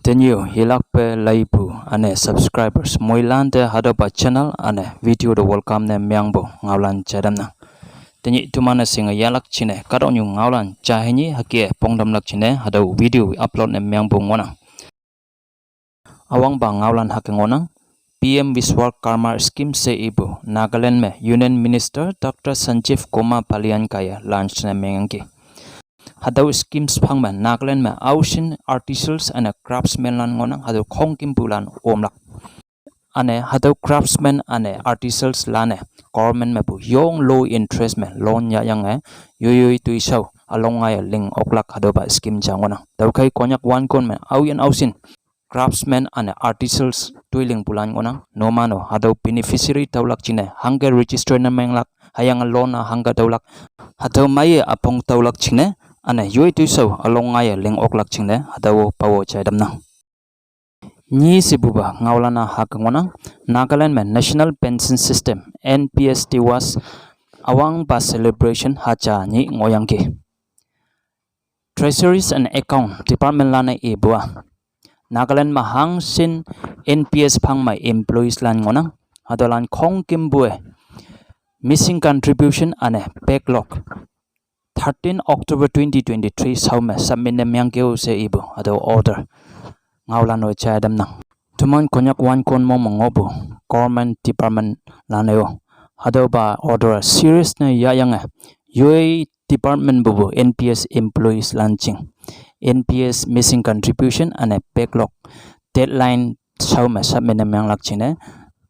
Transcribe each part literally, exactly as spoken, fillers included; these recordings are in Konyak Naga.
Tenyu hilak pe laibu ane subscribers moilan te hadau ba channel ane video de welcome ne miangbo ngaolan jadam nang. Tenyi tumane singa yalak chine kadok nyu ngaolan jahenyi hakie pongdam lak chine hadau video upload ne miangbo ngonang. Awang ba ngaolan hake ngonang, P M Vishwakarma Scheme se ibu Nagaland me Union Minister Doctor Sanjeev Kumar Palian kaya launch ne mengangki. Hadau schemes phang me Nagaland me ausin artisans ane craftsman lan ngonang hadau khongkimpu lan omlak. Ane hadau craftsman ane artisans lane government me pu yong low interest me loan ya yang e yoi yoi tui sau along ngai ling oklak hadau ba scheme ja ngonang. Dau kai Konyak wan kon me au yan ausin craftsman ane artisans tui ling pulan ngonang. Nomano hadau beneficiary taulak chine hangke register na menglak hayang loan a hangke taulak. Hadau maye apong taulak chine ane yoi tui sau along ngai ling oklak chine hadau pawo jadam nang. Nyi sibuba ngaolan a hak ngonang, Nagaland me National Pension System, N P S Diwas awang ba celebration haja nyi ngoyangki. Treasuries and Account Department lane ibua Nagaland me hangsin N P S phang me employees lan ngonang, hadolan khongkimbue missing contribution ane backlog thirteen October twenty twenty-three sau me submit ne miangkeu se ibu hadau order ngaolan o jadam nang. Tuman Konyak wan kon mong mengobu government department lane o hadau ba order serious ne ya yang e yoi department bubu N P S employees lan ching N P S missing contribution ane backlog deadline sau me submit ne mianglak chine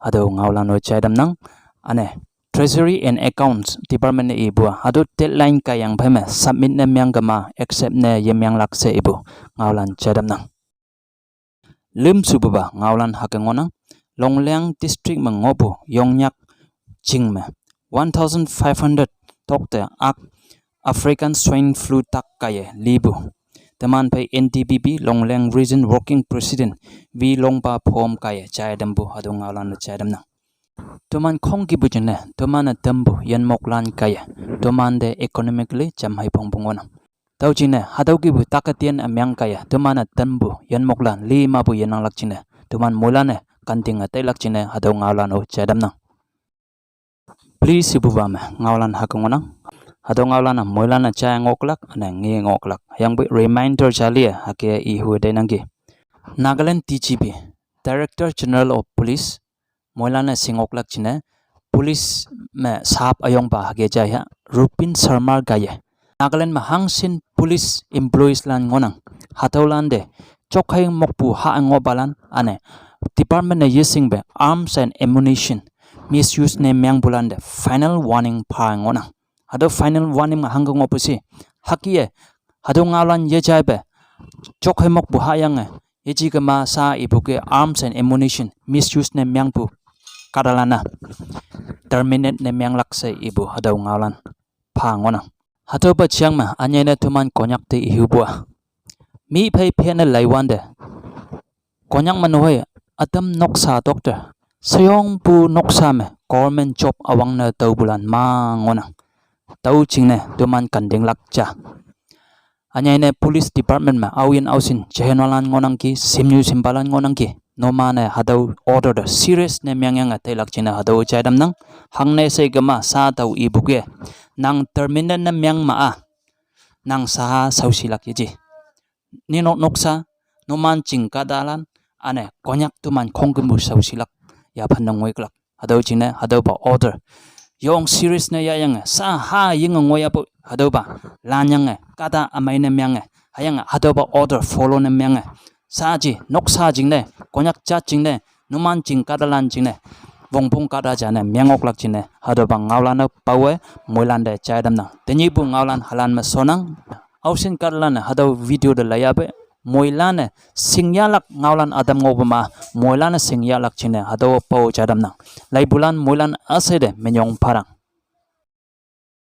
hadau ngaolan o jadam nang. Ane Treasury and Accounts Department ne ibua hadau deadline kayang phai me submit ne miang kama accept ne ye mianglak se ibu ngaolan jadam nang. Lim sububa ngaolan hake ngonang, Longleng district me ngobu yongnyak ching me one thousand five hundred tokte ak African swine flu tak kaye libu. Teman pe N D P B Longleng Region Working President V Longpa Phom kaye jadam bu hadau ngaolan jadam nang. Tuman khongkibu chine tuman a tembu yan moklan kaye tuman de economically jam hai phong bu ngonang. Tau chine hadau kibu takatian a miang kaye tuman a tembu yan moklan li mabu yan nanglak chine tuman moilan e kanting a tailak chine hadau ngaolan o jadam nang. Please ibu ba me ngaolan hak ngonang. Hadau ngaolan a moilan a jaya ngoklak ane ngi ngoklak. Yang bu reminder jali e hake ihu dai nangki. Nagaland D G P, Director General of Police, moilan a singoklak chine police me sap ayong ba hake jaya Rupin Sharma gaye Nagaland me hangsin police employees lan ngonang. Hatau lan de chokhai mokpu ha ngobalan ane department ne yesing be arms and ammunition misuse ne miang bulan de final warning pa ngonang. Hadau final warning ma hangke ngopu si hakie hadau ngaolan ye jai be chokhai mokpu ha yang e yeji kema sa ibu ke arms and ammunition misuse ne miangpu kadalana terminate ne mianglak se ibu hadau ngaolan pa ngonang. Hatau pa chiang ma anyai ne tuman Konyak te ihu bua. Mi phai phe ne laiwan de Konyak manohoi atam noksa doctor sayong pu noksa me government job awang ne tau bulan ma ngonang. Tau ching ne tuman kanding lak ja. Anyai ne police department me au yin au sin jehenolan ngonang ki simnyu simpalan ngonang ki. Noma ne hadau order de serious ne miang yang a tailak chine hadau jadam nang. Hang ne sei kema sa tau ibu ke nang terminate ne miang ma a nang saha sausilak yeji. Ni nok noksa noman ching kadalan ane Konyak tuman khongkimbu sausilak ya phan nang ngoiklak. Hadau chine hadau ba order yong serious ne ya yang e sa ha ying ngoi apu hadau ba lan yang e kada amai ne miang e hayang e hadau ba order follow ne miang e sa ji noksa jing ne Konyak chat jing ne numan ching kada lan jing ne wongpung kada ja ne miang oklak jing ne hadau ba ngaolan ne pawe moilan de jai dam nang. Tenyi bu ngaolan halan me sonang. Ausin kada lan ne hadau video de laya be moilan ne singyalak ngaolan adam ngo ma moilan ne singyalak jing ne hadau pau jai dam nang. Laibulan moilan ase de menyong parang.